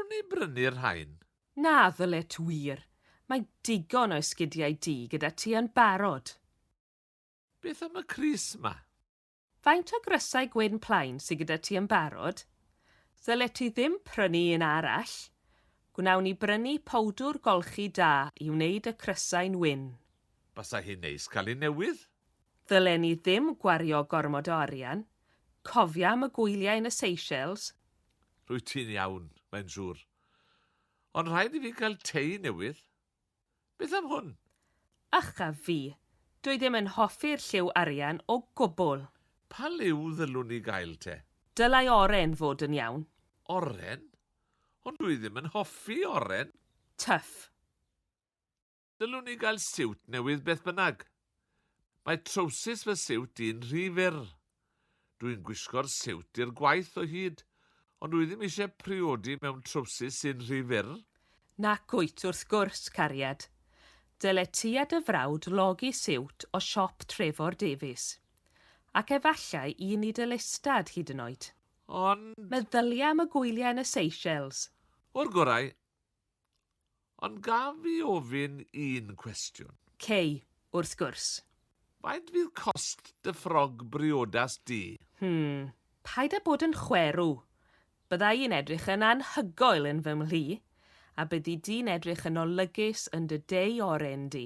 Ddylwn i brynu'r rhain? Na ddylet wir. Mae digon o esgidiau du gyda ti yn barod. Beth am y crys 'ma? Faint o grysau gwyn plaen sy gyda ti yn barod? Ddylet ti ddim prynu un arall. Gwnawn ni brynu powdwr golchi da i wneud y crysau'n wyn. Basa hi'n neis cael un newydd. Ddylen ni ddim gwario gormod o arian. Cofia am y gwyliau yn y Seychelles. Rwyt ti'n iawn, mae'n siŵr. Ond rhaid i fi gael tei newydd. Beth am hwn? Ych a fi! Dwi ddim yn hoffi'r lliw arian o gwbl. Pa liw ddylwn i gael te? Dylai oren fod yn iawn. Oren? Ond dwi ddim yn hoffi oren. Tyff. Dylwn i gael siwt newydd beth bynnag. Mae trowsus fy siwt i'n rhy fyr. Dwi'n gwisgo'r siwt i'r gwaith o hyd, ond dwi ddim eisiau priodi mewn trowsus sy'n rhy fyr. Nac wyt, wrth gwrs, cariad. Dylet ti a dy frawd logi siwt o siop Trefor Davies. Ac efallai un i dy lystad, hyd yn oed. Ond... Meddylia am y gwyliau yn y Seychelles. O'r gorau. Ond gaf fi ofyn un cwestiwn? Cei, wrth gwrs. Faint fydd cost dy ffrog briodas di? Hmm, paid â bod yn chwerw. Bydda i'n edrych yn anhygoel yn fy mhlu, a byddi di'n edrych yn olygus yn dy dei oren di.